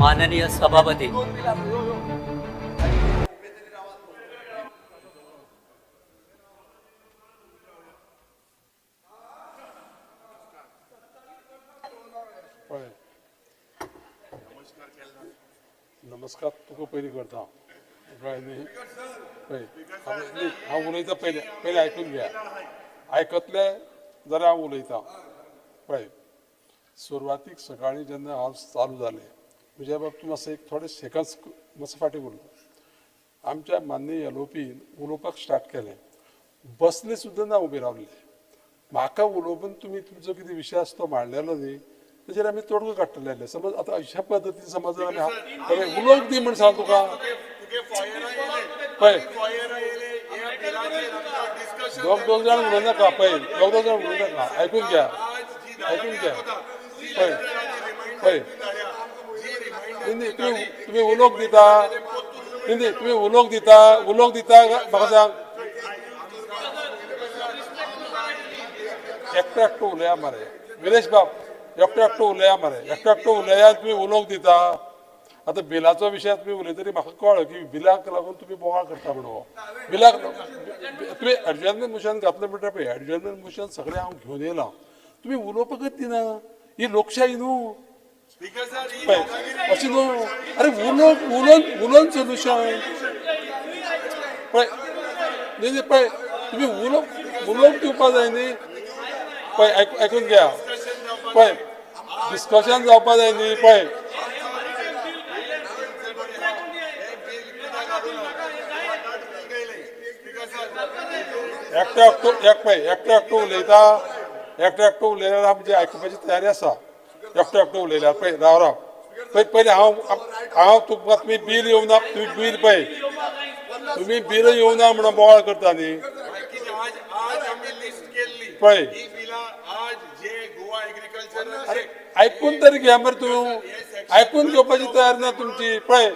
माननीय सभापती, पळय, नमस्कार तुका पयलीं करता, कळ्ळें न्ही? पळय, न्ही, हांव उलयता पयलें, पयलें आयकून घ्या. आयकतले जाल्यार हांव उलयतां. पळय, सुरवातीक सकाळीं जेन्ना हांव चालू जालें म्हज्या बाबतींत मातसो एक थोडे सेकंड्स मातसो फाटीं उरलो. आमच्या माननीय एलओपीन उलोवपाक स्टार्ट केलें, बसले सुद्दां ना, उबे रावले. म्हाका उलोवपून तुमी तुमचो कितें विशय आसा तो मांडलेलो न्ही, तेजेर आमी तोडगो काडटले आसले. समज आतां अशा पद्दतीन समज जर आमी उलोवंक दी म्हण सांग तुका. पळय, दोग दोग जाण उलोवं नाका. पळय, दोग दोग जाण उलोवं नाका, आयकून घ्या, आयकून घ्या. पळय पळय, न्ही, तुमी तुमी उलोवंक दिता न्ही, तुमी उलोवंक दिता, उलोवंक दिता म्हाका सांग. एकटो एकटो उलया मरे विरेश बाब, एकटो एकटो उलया मरे, एकटो एकटो उलया, तुमी उलोवंक दिता. आतां बिलाचो विशय तुमी उलयतरी म्हाका कळ्ळो की बिलाक लागून तुमी बोवाळ करता म्हणून. बिलाक तुमी एडजर्नमेंट मोशन घातलें म्हणटा पळय, एडजर्नमेंट मोशन सगळें हांव घेवन येयला, तुमी उलोवपाकच दिना. ही लोकशाही न्हू पळय, अशें न्हू. अरे उलोवंक उलोवन उलोवन सोल्युशन पळय न्ही, न्ही पळय, तुमी उलोवंक उलोवंक दिवपा जाय न्ही. पळय, आयकून घ्या. पळय, डिस्कशन जावपा जाय न्ही. पळय, एकटो एकटो एक पळय, एकटो एकटो उलयता, एकटो एकटो उलयल्यार आमची आयकुपाची तयारी आसा. एकटो एकटो उलयल्यार पळय, राव राव, पळय पयलीं हांव हांव तुमकां, तुमी बील येवना, तुमी बील पळय, तुमी बील येवना म्हणून बोवाळ करता न्ही. पळय, आयकून तरी घे मरे तूं, आयकून घेवपाची तयारी ना तुमची. पळय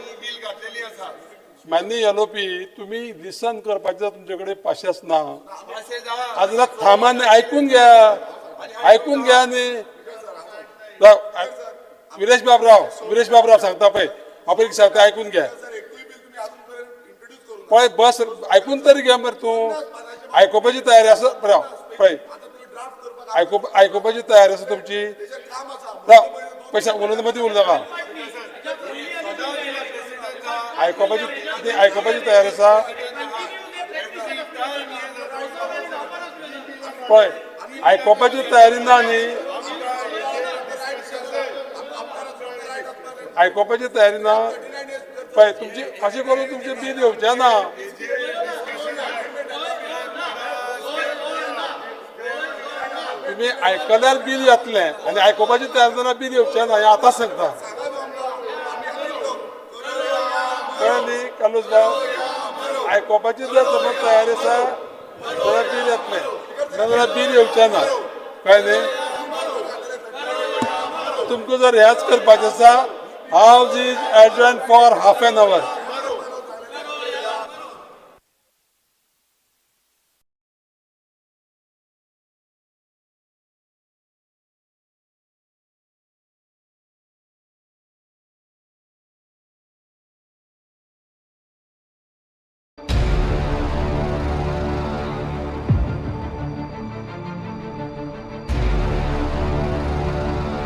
मान्य एलओपी, तुमी लिसन करपाचें तुमचे कडेन पाशेंस ना. आज थांबा न्ही, आयकून घ्या, आयकून घ्या न्ही. राव विरेश बाबराव, विरेश बाबराव सांगता पळय, हांव पयलीं सांगता, आयकून घ्या. पळय बस, आयकून तरी घे मरे तूं, आयकुपाची तयारी आसा. राव पळय, आयकुपाची तयारी आसा तुमची. राव पयशा उलोवन मदीं उलोवं नाका. आयकुपाची आयकुपाची तयारी आसा. पळय, आयकुपाची तयारी ना न्ही, आयकुपाची तयारी ना. पळय तुमची अशें करून तुमचें बील येवचें ना. तुमी आयकल्यार बील येतलें आनी आयकुपाची तयारी जाल्यार बील येवचें ना, हें आतांच सांगता. कळ्ळें न्ही कार्लोस बाब? आयकुपाची जर समज तयारी आसा जाल्यार बील येतलें, नाजाल्यार बील येवचें ना. कळ्ळें न्ही? तुमकां जर हेंच करपाचें आसा, House is adjourned for half an hour.